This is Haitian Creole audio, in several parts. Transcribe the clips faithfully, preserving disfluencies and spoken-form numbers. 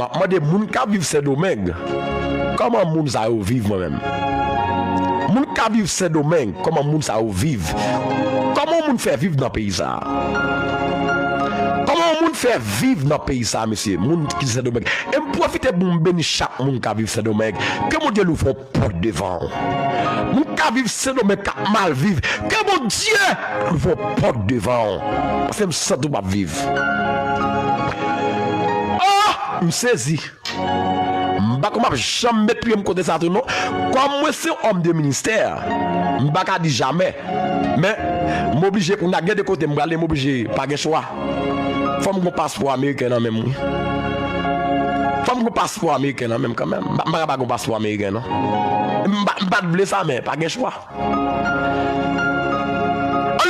M ap mande moun k ap viv Sendomeng, kòman moun sa yo viv mwen menm? Moun k ap viv Sendomeng, kòman moun sa yo viv? Kòman yon moun fè viv nan peyi sa a? Kòman yon moun fè viv nan peyi sa a, mesye? Moun ki Sendomeng. E m pwofite pou m beni chak moun k ap viv Sendomeng. Ke Bondye louvri yon pòt devan w. Moun k ap viv Sendomeng k ap mal viv, ke Bondye louvri yon pòt devan w. Paske m santi w p ap viv. Oh, m sezi. M pa konn m ap janm met pye m kote sa tou non. Kòm mwen se yon òm de ministè, m pa ka di jamè. Men, m oblije kounye a, gen de kote m prale, m oblije, pa gen chwa. Fò m gon paspò ameriken nan men m, wi. Fò m gon paspò ameriken nan men m kanmenm. M pa, m pa ka pa gon paspò ameriken, non. M pa, m pa t vle sa, men pa gen chwa.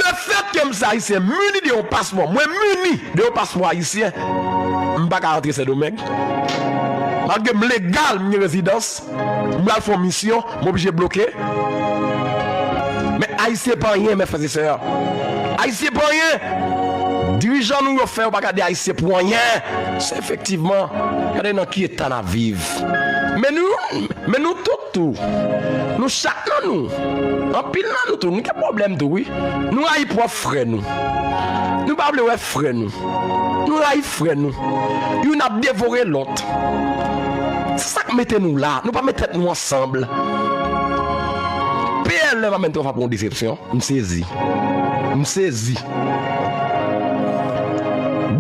Lefètke m se ayisyen, mini de yon paspò, mwen mini de yon paspò ayisyen, m pa ka rantre Sendomeng. Malgre m legal, m gen rezidans, m pral fè yon misyon, m oblije bloke. Men Ayisyen pa anyen, mè frè e sè. Ayisyen pa anyen. Dirijan nou yo fè yo pa gade Ayisyen pou anyen. Se efektivman, gade nan ki eta n ap viv. Men nou, men nou tout tou, nou chak nan nou, anpil nan nou tou, nou gen pwoblèm tou, wi. Nou rayi pwòp frè nou. Nou pa vle wè frè nou. Nou rayi frè nou. Youn ap devore lòt. Se sa k mete nou la. Nou pa met tèt nou ansanm. P L M ap mennen twa fwa pou yon desepsyon. M sezi. M sezi.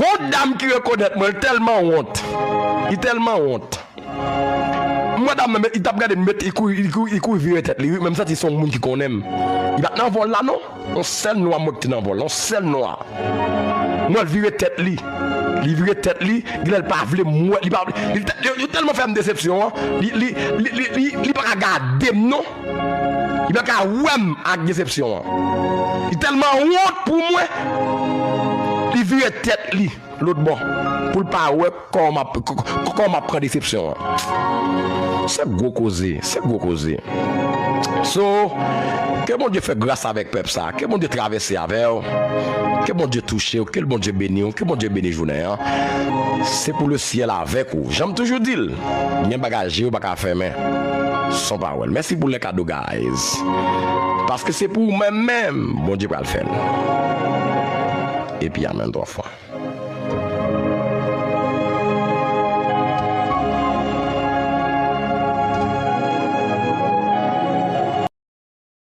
Gon dam ki rekonèt mwen, li tèlman wont. Li tèlman wont. M wè dam nan, men, li t ap gade m, met, li kouri, li kouri, li kouri vire tèt li, wi. Men m santi se yon moun ki konnen m. Li pa t nan vòl la, non. Yon sèl nwa mwen ki te nan vòl la, yon sèl nwa. M wè l vire tèt li. Li vire tèt li, genlè l pa vle m wè, li pa, li, li, li tèlman fè m desepsyon an, li, li, li, li, li, li pa ka gade m non. Li pa ka wè m ak desepsyon an. Li tèlman wont pou mwen, li vire tèt li lòt bò pou l pa wè kòman m ap, kò-, kò-, kòman m ap pran desepsyon an. Se gwo koze, se gwo koze. So, ke Bondye fè gras avèk pèp sa, ke Bondye travèse avè w, ke Bondye touche w, ke Bondye beni w, ke Bondye beni jounen an. Se pou le syèl avèk ou. Jan m toujou di l, gen bagay je w pa ka fèmen. Son pawòl. Mèsi pou lè kado, guys. Paske se pou ou menm menm, Bondye pral fè l. Epi amèn twa fwa.